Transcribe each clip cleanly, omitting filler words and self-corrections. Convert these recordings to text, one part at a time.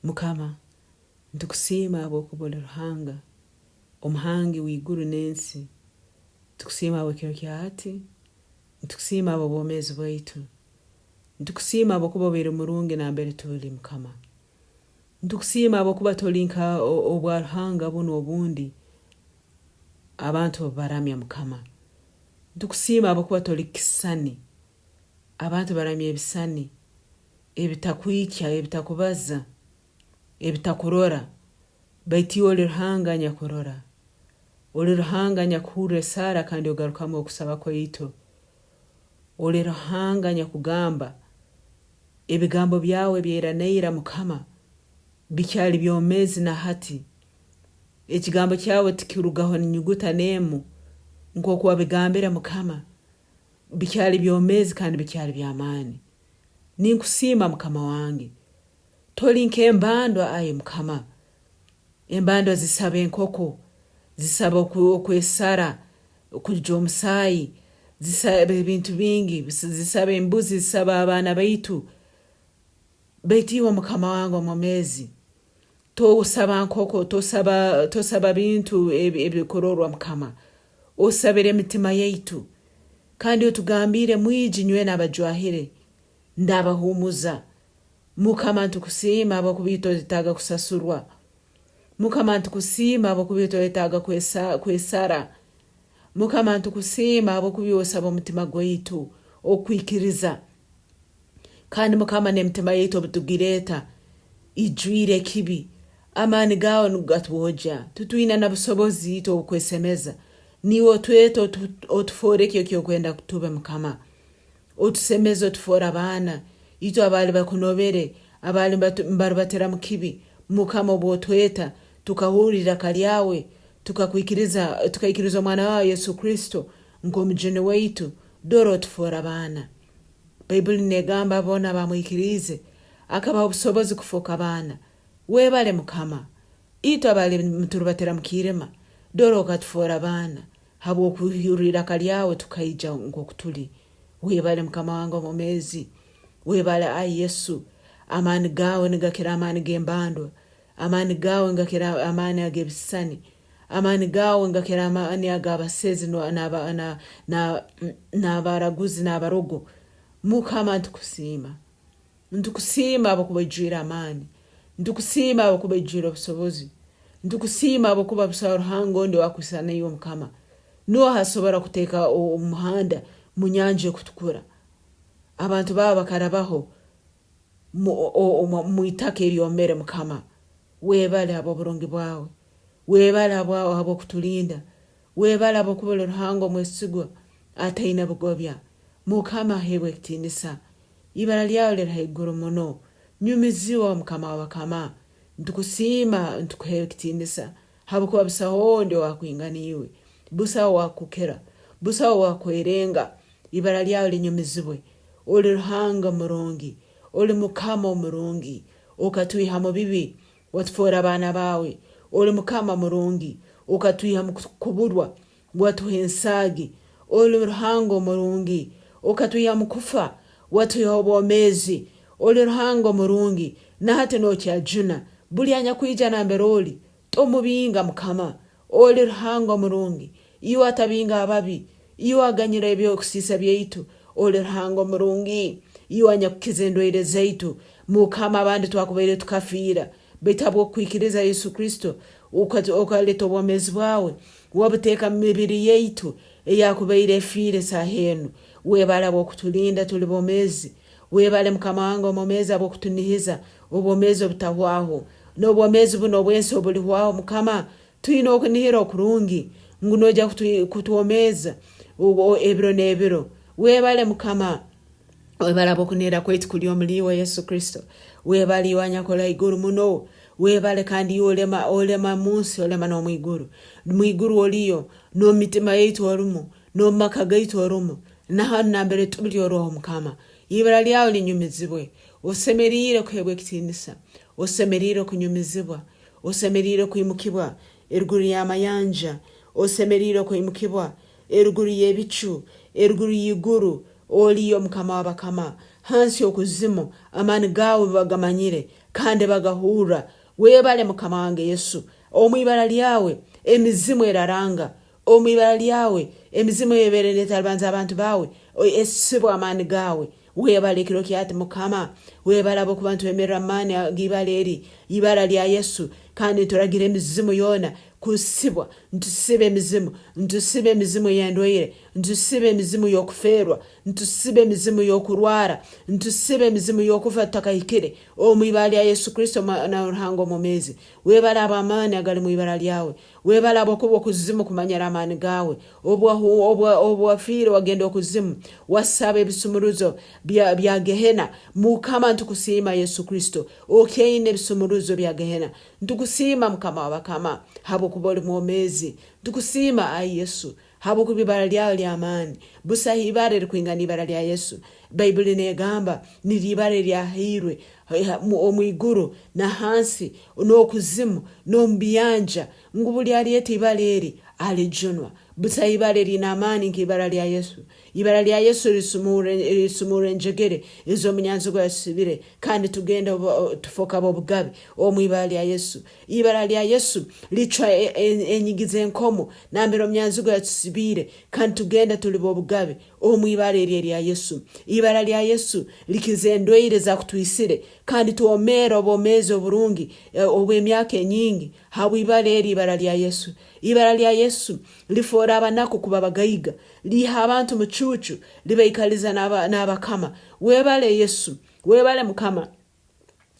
Mukama, nitukusiima habwokuba oli Ruhanga, Omuhangi w'iguru n'ensi. Nitukusiima habw'ekiro kya hati, nitukusiima habw'obwomeezi bwaitu. Nitukusiima habwokuba obaire murungi nambere tuli, Mukama. Nitukusiima habwokuba toli nka obwaruhanga bunu obundi abantu obu baramya, Mukama. Nitukusiima habwokuba toli kisisani. Abantu baramya ebisisani ebitakwikya, ebitakubaza, ebitakurora, baitu iwe oli Ruhanga anyakurora. Oli Ruhanga anyakuhurra esaara kandi ogarukamu okusaba kwaitu. Oli Ruhanga anyakugamba, Ebigambo byawe ebyaira naira, Mukama, bikyali byomeezi na hati. Ekigambo kyawe tikirugaho nyuguta n'emu, nk'oku wabigambire, Mukama, bikyali byomeezi kandi bikyali by'amaani. Ninkusiima, Mukama wange. Toli nk'embandwa, ai Mukama. Embandwa zisaba enkoko, zisaba okwesara, kwija omusaayi, zisaba ebintu bingi, zisaba embuzi, zisaba abaana baitu. Baitu iwe Mukama wange omwomeezi, tosaba nkoko, tosaba, tosaba bintu ebikurorwa Mukama. Osabire emitima yaitu. Kandi otugambiire mwije inywena abajwahire, ndabahuumuza. Mukama ntukusiima habwokuba itwe toyetaaga kusasurwa. Mukama ntukusiima habwokuba itwe toyetaaga kwesara. Mukama ntukusiima habwokuba iwe osaba omutima gwaitu okwikiriza. Kandi Mukama n'emitima yaitu obutugireeta ijwire ekibi, amaani gaawe nigatwogya. Titwina na busobozi itwe obukwesemeza. Niiwe otweta otufoore eki ekyokwenda tube Mukama. Otusemeze otufoore abaana, itwe abaali bakunobere, abaali mbarubatira mu kibi. Mukama obwotweta, tukahurra iraka lyawe, tukakwikiriza, tukaikiriza Omwana wawe Yesu Kristo nk'Omujuni waitu, dora otufoora baana. Baibuli negamba boona abamwikiriize akabaha obusobozi kufooka baana. Webale Mukama. Itwe abaali niturubatira mu kiirima, dora okatufoora baana. Habw'okuhurra iraka lyawe tukaija nk'oku tuli. Webale Mukama wange omwomeezi. Webale ai Yesu. Amaani gaawe nigakira amaani g'embandwa. Amaani gaawe ngakira amaani ag'ebisisani. Amaani gaawe ngakira amaani ag'abasezi n'abaraguzi n'abarogo. Mukama ntukusiima. Ntukusiima habwokuba oijwire amaani. Ntukusiima habwokuba oijwire obusobozi. Ntukusiima habwokuba busaho Ruhanga ondi owakwisana naiwe Mukama. Nooha asobora kuteeka omuhanda mu nyanja ekutukura? Abantu baawe bakarabaho mu itaka eryomere Mukama. Webale habw'oburungi bwawe. Webale habw'okutulinda. Webale habwokuba oli Ruhanga omwesigwa ataine bugobya. Mukama aheebwe ekitiinisa. Ibara lyawe liri haiguru muno. Nyumiziwa Mukama w'abakama. Ntukusiima, ntukuha ekitiinisa habwokuba busaho ondi ow'akwingana iwe. Busaho ow'akukukira. Busaho ow'akwerenga. Ibara lyawe linyumizibwe. Oli Ruhanga murungi. Oli Mukama omurungi. Okatwiha mu bibi, watufoora baana baawe. Oli Mukama murungi. Okatwiha mu kuburwa, watuha ensaagi. Oli Ruhanga omurungi. Okatwiha mu kufa, watuha obwomeezi. Oli Ruhanga omurungi, na hati nokyajuna buli anyakwija nambere oli, tomubinga Mukama. Oli Ruhanga omurungi, iwe atabinga ababi, iwe aganyira ebyokusiisa byaitu. Oli Ruhanga omurungi, iwe anyakukiza endwaire zaitu. Mukama, abandi twakubaire tukafiira, baitu habw'okukwikiriza Yesu Kristo, okaleta obwomeezi bwawe, wabuteeka mu mibiri yaitu eyakubaire efiire saaha enu. Webale habw'okutulinda tuli bomeezi. Webale Mukama wange omwomeezi habw'okutunihiza obwomeezi obutahwaho. N'obwomeezi bunu obw'ensi obulihwaho Mukama, twine okunihira okurungi ngu noija kutwomeeza ebiro n'ebiro. Webale Mukama. Webale habw'okunihira kwaitu kuli omuli iwe Yesu Kristo. Webale iwe anyakuli haiguru muno. Webale kandi iwe olema, olema munsi, olema n'omwiguru. Mwiguru oliyo, n'omu mitima yaitu orumu, n'omu maka gaitu orumu, na hanu nambere tuli oroho Mukama. Ibara lyawe linyumizibwe. Osemeriire kuheebwa ekitiinisa. Osemeriire kunyumizibwa. Osemeriire kwimukibwa eruguru y'amayanja. Osemeriire kwimukibwa eruguru y'ebicu, eruguru y'iguru. Oliyo Mukama w'abakama. Hansi okuzimu amaani gaawe bagamanyire kandi bagahurra. Webale Mukama wange Yesu. Omu ibara lyawe emizimu eraranga. Omu ibara lyawe emizimu eyebaire netalibanza abantu baawe esibwa amaani gaawe. Webale ekiro kyati Mukama. Webale habwokuba nitwemerra mu maani ag'ibara eri, ibara lya Yesu, kandi nituragira emizimu yoona kusibwa. Nitusiba emizimu, nitusiba emizimu ey'endwaire, nitusiba emizimu y'okufeerwa, nitusiba emizimu y'okurwara, nitusiba emizimu y'okufa tutakahikire, omu ibara lya Yesu Kristo Omwana wa Ruhanga omwomeezi. Webale habw'amaani agali mu ibara lyawe. Webale habwokuba okuzimu kumanyire amaani gaawe. Obu obu wafiire wagenda okuzimu, wasaba ebisumuruzo bya bya gehena. Mukama ntukusiima Yesu Kristo, okyaine ebisumuruzo bya gehena. Ntukusiima Mukama w'abakama habwokuba oli mwomeezi. Ntukusiima ai Yesu habwokuba ibara lyawe ly'amaani. Busaho ibara erikwingana ibara lya Yesu. Baibuli negamba niryo ibara eryahairwe omu iguru na hansi n'okuzimu n'omu biyanja ngu buli alyeta ibara eri alijunwa. Busaho ibara eriine amaani nk'ibara lya Yesu. Ibara lya Yesu lisumurra enjegere ez'omunyanzigwa yasibire kandi tugenda tufoka b'obugabe omu ibara lya Yesu. Ibara lya Yesu licwa enyigi z'enkomo nambere omunyanzigwa yatusibiire kandi tugenda tuli b'obugabe omu ibara eri erya Yesu. Ibara lya Yesu likiza endwaire ezakutwisire kandi twomeera obwomeezi oburungi obw'emyaka enyingi habw'ibara eri ibara lya Yesu. Ibara lya Yesu lifoora abanaku kuba bagaiga, liiha abantu mu cuucu libaikaliza n'abakama. Webale Yesu, webale Mukama.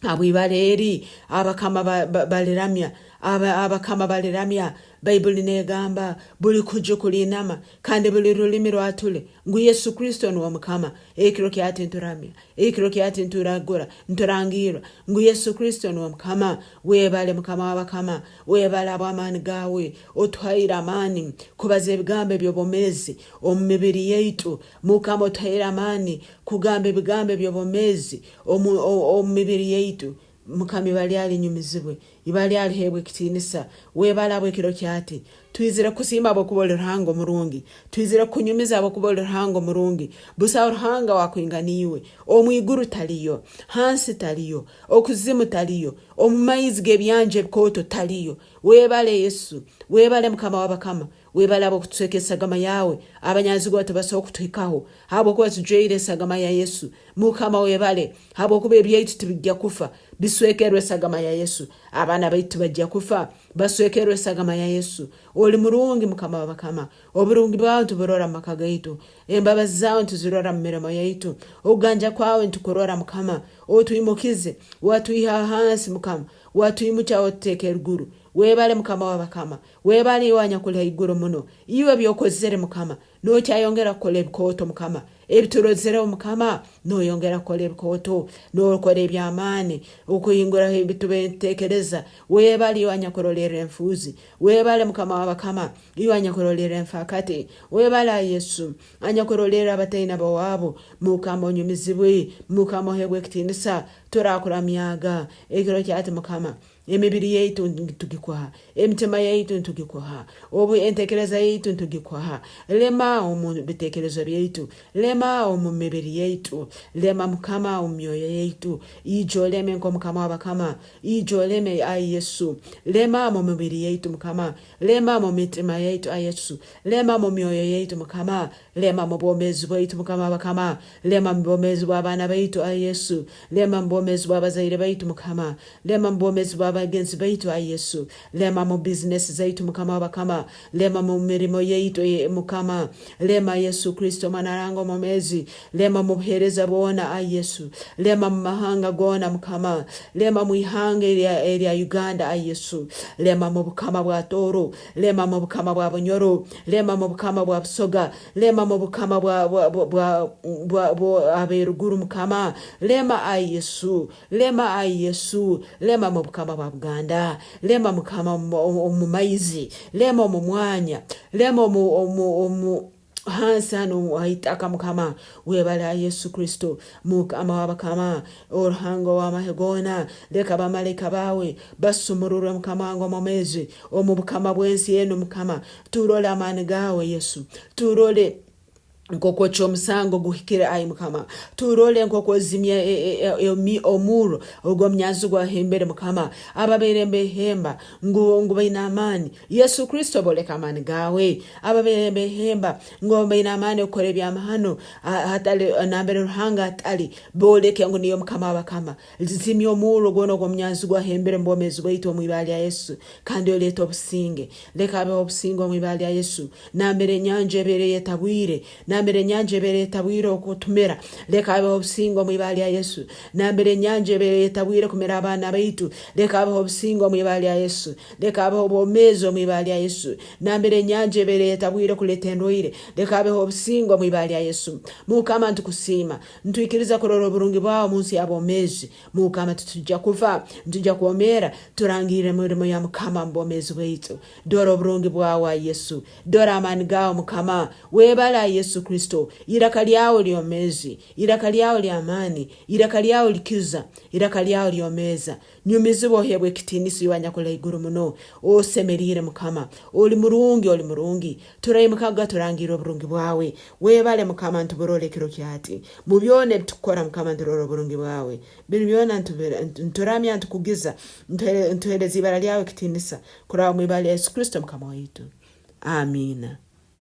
Habw'ibara eri abakama baliramya, abakama baliramya. Baibuli n'egamba, Buli kuju kuliinama, kandi buli rulimi rwatule ngu Yesu Kristo nuwe Mukama. Ekiro kyati nturamya, ekiro kyati nturagura, nturangirra ngu Yesu Kristo nuwe Mukama. Webale Mukama w'abakama, webale habw'amaani gaawe. Otuhaire amaani kubaza ebigambo eby'obwomeezi omu mibiri yaitu. Mukama otuhaire amaani kugamba ebigambo eby'obwomeezi omu mibiri yaitu. Mukama ibara lyawe linyumizibwe, ibara lyawe liheebwe ekitiinisa. Webale habw'ekiro kyati. Twizire kukusiima habwokuba oli Ruhanga omurungi. Twizire kukunyumiza habwokuba oli Ruhanga omurungi. Busaho Ruhanga wakwingana iwe. Omu iguru taliyo, hansi taliyo, okuzimu taliyo, omu maizi g'ebyanja ebikooto taliyo. Webale Yesu, webale Mukama w'abakama. Webale habw'okutusweka esagama yawe, abanyanzigwa tibasobora kutuhikaho habwokuba tujwaire esagama ya Yesu. Mukama webale habwokuba ebyaitu tibijja kufa, biswekerwe esagama ya Yesu. Abaana baitu tibajja kufa, baswekerwe esagama ya Yesu. Oli murungi Mukama w'abakama. Oburungi bwawe nituburora mu maka gaitu. Embabazi zaawe nituzirora mu mirimo yaitu. Okuganja kwawe nitukurora Mukama. Otwimukize, watwiha hansi Mukama, watwimukya watuteeka eruguru. Webale Mukama w'abakama. Webale iwe anyakuli haiguru muno, iwe ebyokozere Mukama, nokyayongera kukora ebikooto Mukama, ebiturozereho Mukama, noyongera kukora ebikooto, nokora ebyamani, okuhinguraho ebitubetekereza. Webale iwe anyakurolerra enfuuzi, webale Mukama wabakama, iwe anyakurolerra enfaakati, webale ai Yesu, anyakurolerra abataina b'owabu. Mukama onyumizibwe, Mukama ohebwe ekitiinisa, turakuramyaga ekiro kyati Mukama. Emibiri yaitu ntugikuha, emitima yaitu ntugikuha, obu entekereza yaitu ntugikuha. Lema omu bitekerezo byaitu, lema omu mibiri yaitu, lema Mukama omu myoyo yaitu. Ija oleme nk'Omukama w'abakama, ija oleme ai Yesu. Lema mu mibiri yaitu Mukama, lema mu mitima yaitu ai Yesu, lema mu myoyo yaitu Mukama, lema mu bwomeezi bwaitu Mukama w'abakama, lema mu bwomeezi bw'abaana baitu ai Yesu, lema mu bwomeezi bw'abazaire baitu Mukama, Lema mu bwomezi bwa bagenzi baitu, ai Yesu. Lema mu bizinesi zaitu, Mukama w'abakama. Lema mu mirimo yaitu, Mukama. Lema, Yesu Kristo, Omwana wa Ruhanga omwomezi. Lema mu buhereza bwona, ai Yesu. Lema mu mahanga gona, Mukama. Lema mu ihanga erya Uganda, ai Yesu. Lema mu bukama bwa Tooro. Lema mu bukama bwa Bunyoro. Lema mu bukama bwa Busoga. Lema mu bukama bwa Aberuguru, Mukama. Lema, ai Yesu. Lema ai Yesu, lema mu bukama bwa Buganda, lema Mukama omu maizi, lema omu mwanya, lema omu, omu, omu hansi hanu haitaka Mukama. Webale ai Yesu Kristo, Mukama w'abakama, Oruhanga ow'amahe goona. Leka bamalaika baawe basumururwe Mukama wange omwomezi omu bukama bw'ensi enu Mukama. Turole amaani gaawe Yesu, turole. Nk'oku ocwa omusango oguhikire, ai Mukama, turole nk'oku ozimya omurro ogw'omunyanzigwa ahembere, Mukama, ababaire nibehemba ngu ngu baine amaani. Yesu Kristo, boleka amaani gaawe. Ababaire nibehemba ngu baine amaani okukora ebyamahano hatali nambere Ruhanga atali, boleke ngu niiwe Mukama w'abakama. Zimya omurro gwona ogw'omunyanzigwa ahembere omu bwomeezi bwaitu omu ibara lya Yesu, kandi oleete obusinge. Leka habeho obusinge omu ibara lya Yesu. Nambere enyanja ebaire eyetabwire, nambere enyanja ebaire eyetabwire okutumira, leka habeho obusinge omu ibara lya Yesu. Nambere enyanja ebaire eyetabwire kumira abaana baitu, leka habeho obusinge omu ibara lya Yesu. Leka habeho obwomeezi omu ibara lya Yesu. Nambere enyanja ebaire eyetabwire kuleeta endwaire, leka habeho obusinge omu ibara lya Yesu. Mukama nitukusiima. Nitwikiriza kurora oburungi bwawe omu nsi y'abomeezi. Mukama titujja kufa, nitujja kwomeera turangirre emirimo ya Mukama mu bwomeezi bwaitu. Dora oburungi bwawe ai Yesu, dora amaani gawe Mukama. Webale ai Yesu Kristo, iraka lyawe lyomeezi, iraka lyawe ly'amaani, iraka lyawe likiza, iraka lyawe lyomeeza. Nyumizibwa oheebwe ekitiinisa iwe anyakuli haiguru muno. Osemeriire Mukama, oli murungi, oli murungi. Turaimukaga turangirre oburungi bwawe. Webale Mukama ntuburora ekiro kyati. Mu byona ebitukukora Mukama nturora oburungi bwawe. Binu byona nturamya ntukugiza ntuhereza ibara lyawe ekitiinisa kuraba mu ibara lya Yesu Kristo Mukama waitu. Amiina.